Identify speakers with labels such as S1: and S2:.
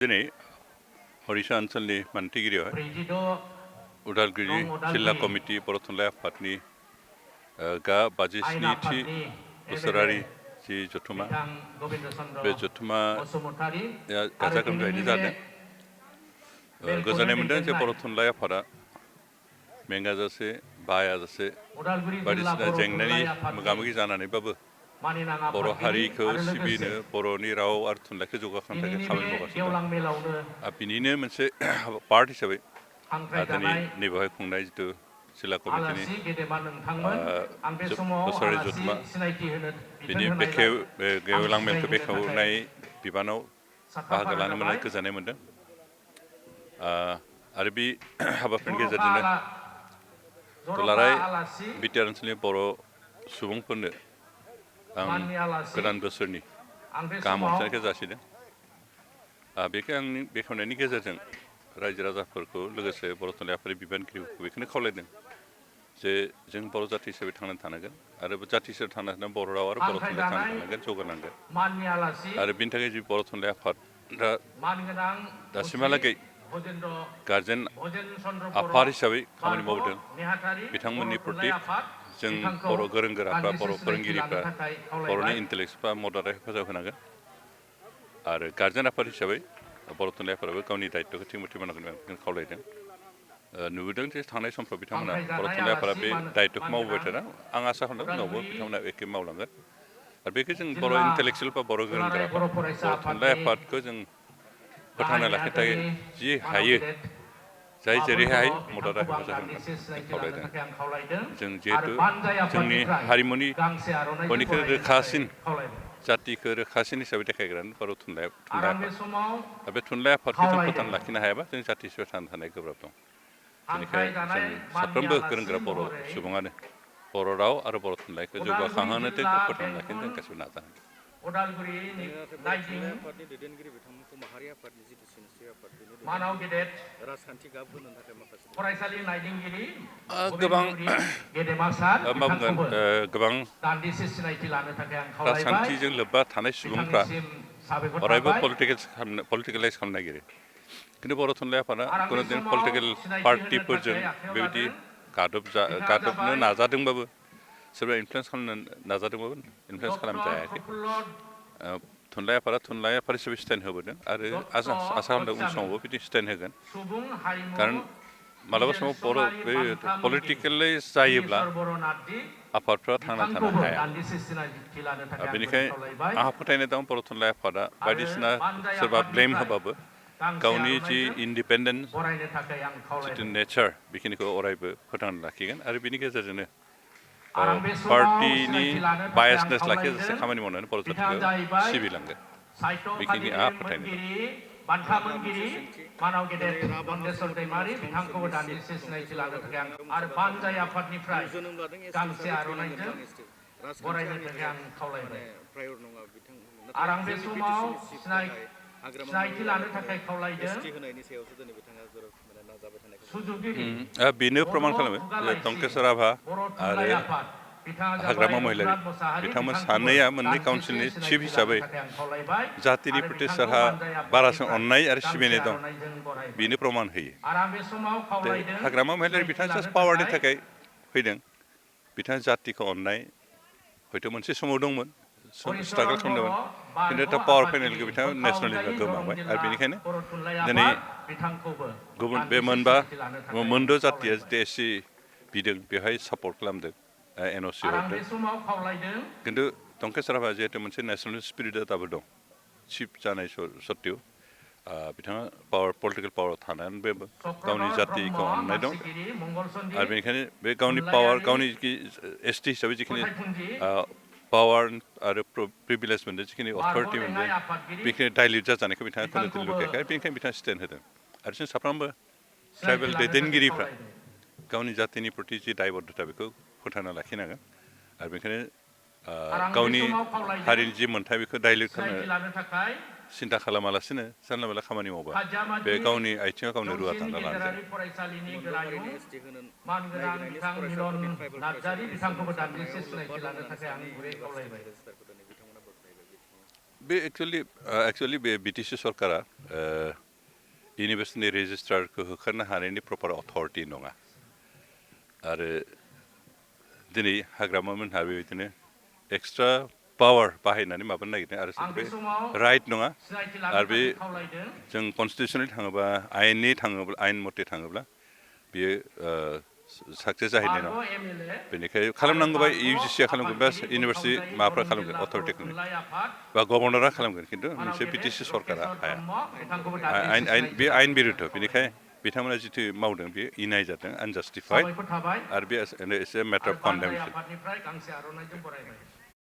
S1: दिनै हरिसा ओनसोलनि मानथिगिरियाव उदालगुरि जिल्ला कमिटि बर' थुनलाइ आफादनि गा 57थि बोसोरारि जि जथुमा बे जथुमाया गाजा गोमजायैनो जादों। गोजोननाय मोन्दों जे बर' थुनलाइ आफादा मेंगाजासे बायाजासे बायदिसिना जेंनानि मोगा मोगि जानानैबाबो बर' हारिखौ सिबिनो बर'नि राव आरो थुनलाइखौ जौगाखांनो थाखाय खामानि मावगासिनो दं। बिनिनो मोनसे पार्ट हिसाबै दिनै नैबेवहाय खुंनाय जिथु जिल्ला कमिटिनि बोसोरारि जथुमा बिनि गेवलां मेलखौ बेखेवनाय बिबानाव बाहागो लानो मोननानै गोजोननाय मोन्दों। आरो बे हाबाफारिनि गेजेरजोंनो दुलाराय बिटिआर ओनसोलनि बर' सुबुंफोरनो आं गोदान बोसोरनि गाहाम हामलायनायखौ जासिदों। बेखौ आंनि बेखेवनायनि गेजेरजों रायजो राजाफोरखौ लोगोसे बर' थुनलाइ आफादनि बिबानगिरिफोरखौ बेखौनो खावलायदों जे जों बर' जाथि हिसाबै थांनानै थानांगोन आरो जाथि हिसाबै थांनानै थानानै बर' राव आरो बर' थुनलाइ थांनानै थानांगोन, जौगानांगोन। आरो बिनि थाखाय जि बर' थुनलाइ आफादा दासिमहालागै गारजेन आफाद हिसाबै खामानि मावदों। बिथांमोननि प्रति जों बर' गोरों गोराफ्रा, बर' फोरोंगिरिफ्रा, बर'नि इन्टेलेक्टसफ्रा मदद हेफाजाब होनांगोन। आरो गारजेन आफाद हिसाबै बर' थुनलाइ आफादाबो गावनि दायित्वखौ थिग मथे मावनांगोन होनना खावलायदों। नुबोदों जे थांनाय समफ्राव बिथांमोना बर' थुनलाइ आफादा बे दायित्वखौ मावबोबाय थादों। आं आसा खालामदों उनावबो बिथांमोना एखे मावलांगोन। आरो बेखौ जों बर' इन्टेलेक्सुयेल बा बर' गोरों गोराफ्रा बर' थुनलाइ आफादखौ जों फोथांना लाखिनो थाखाय जि हायो, जाय जेरैहाय मदद हेफाजाब होनांगोन जों खावलायदों। जों जिहेथु जोंनि हारिमुनि बयनिख्रुइ रोखासिन जातिखौ रोखासिन हिसाबै देखायग्रायानो बर' थुनलाइ आफाद। बे थुनलाइ आफादखौ जों फोथांना लाखिनो हायाबा जों जाथि हिसाबै थांना थानाया गोब्राब दं। बेनिखायनो जों साफ्रोमबो गोरों गोरा बर' सुबुङानो बर' राव आरो बर' थुनलाइखौ जौगाखांहोनो थाखाय फोथांना लाखिनो जों गासिबो नाजानांगोन।
S2: थुनलाइ आफादनि दैदेनगिरि बिथांमोनखौ माहारि आफादनि जिथु सिनस्रि आफाद बेनि दैदेनगिरि राजखान्थि गाब होनो थाखाय माखासे
S1: गोबां मा बुंगोन गोबां राजखान्थिजों लोब्बा थानाय सुबुंफ्रा अरायबो पलिटिकेलाइज खालामनो नागिरो। खिन्थु बर' थुनलाइ आफादा खुनुदिन पलिटिकेल पार्टिफोरजों बेबायदि गादबनो नाजादोंबाबो, सोरबा इनफ्लुयेन्स खालामनो नाजादोंबाबो इनफ्लुयेन्स खालामजायाखै। थुनलाइ आफादा थुनलाइ आफाद हिसाबै स्टेन्ड होबोदों आरो आसा खालामदों उन समावबो बिदि स्टेन्ड होगोन। खारन मालाबा समाव बे पलिटिकेलाइज जायोब्ला आफादफ्रा थांना थानो हाया। बेनिखायनो आंहा फोथायनाय दं बर' थुनलाइ आफादा बायदिसिना सोरबा ब्लेम होबाबो गावनि जि इन्डिपेन्डेन्ट जिथु नेचार बेखिनिखौ अरायबो फोथांना लाखिगोन आरो बिनि गेजेरजोंनो पार्टिनि बायासनेस लाखियाजासे खामानि मावनानै बर' जातिखौ सिबिलांगोन। बेखिनि आंहा फोथायनाय दं।
S2: बान्था मोनगिरि मानाव गेदेर मन्देस्वर दैमारि बिथांखौबो दान्दिसे सिनायथि लानो थाखाय आरो बानजाय आफादनिफ्राय गांसे आर'नाइजों बरायनो थाखाय आं खावलायबाय। आरो आं बे समाव सिनायथि लानो थाखाय खावलायदों सुजुगिरि
S1: बेनो प्रमान खालामो जे टंकेश्वर राभा आरो हाग्रामा महिलारि बिथांमोन सानैया मोननै काउन्सिलनि चिफ हिसाबै जातिनि प्रति सोरहा बारासिन अननाय आरो सिबिनाय दं बेनो प्रमान होयो। हाग्रामा महिलारि बिथाङा जास्ट पावारनि थाखाय फैदों। बिथाङा जातिखौ अननाय हयथ' मोनसे समाव दंमोन, स्ट्रागल खालामदोंमोन, खिन्थु दा पावार फैनाय लोगो बिथाङा नेसनेलिजमा गोमाबाय आरो बेनिखायनो दिनै गुबुन बे मोनद' जातिया एससि बिदों बेवहाय सापर्ट खालामदों, एनअसि हरदों। खिन्थु टंकेश्वर राभाया जिहेतु मोनसे नेसनेल स्पिरिटआ दाबो दं, चिफ जानाय सत्तेव बिथाङा पलिटिकेल पावाराव थानानैबो गावनि जातिखौ अननाय दं आरो बेनिखायनो बे गावनि पावार गावनि एसटि हिसाबै जिखिनि पावार आरो प्रिभिलेज मोनदों, जिखिनि अथरिटि मोनदों, बेखिनि डाइल्युट जाजानायखौ बिथाङा खुनुदिन लुगैयाखै आरो बेनिखायनो बिथाङा स्टेन्ड होदों। आरो जों साफ्रोमबो ट्राइबेल दैदेनगिरिफ्रा गावनि जातिनि प्रति जि दायबद्धता बेखौ फोथांना लाखिनांगोन आरो बेनिखायनो गावनि हारिनि जि मोन्थाय बेखौ डाइल्युट खालामनो सिन्था खालामालासिनो जानला मोनला खामानि मावबा बे गावनि आथिङाव गावनो रुवा दानना लानो बे एक्चुअलि बे बिटिसि सरकारा इउनिभार्सिटिनि रेजिस्ट्रारखौ होखारनो हानायनि प्रपार अथरिटि नङा आरो दिनै हाग्रामा मोनहा बेबायदिनो एक्सट्रा पावार बाहायनानै माबानो नागिरदों आरो बे राइट नङा आरो बे जों कनस्टिटिउसनलि थाङोबा आयेन मथे थाङोब्ला बियो साक्सेस जाहैनाय नङा बेनिखायनो खालामनांगौबा इउजिसिआ खालामगोन बा इउनिभार्सिटि माबाफ्रा खालामगोन अथरिटि खालामगोन बा गभर्नरा खालामगोन खिन्थु मोनसे बिटिसि सरकारा हाया बे आयेन बिरुद्ध बेनिखायनो बिथांमोना जिथु मावदों बेयो इनाय जादों आनजास्टिफाइड आरो बे एसे मेटार अफ कन्डेमसन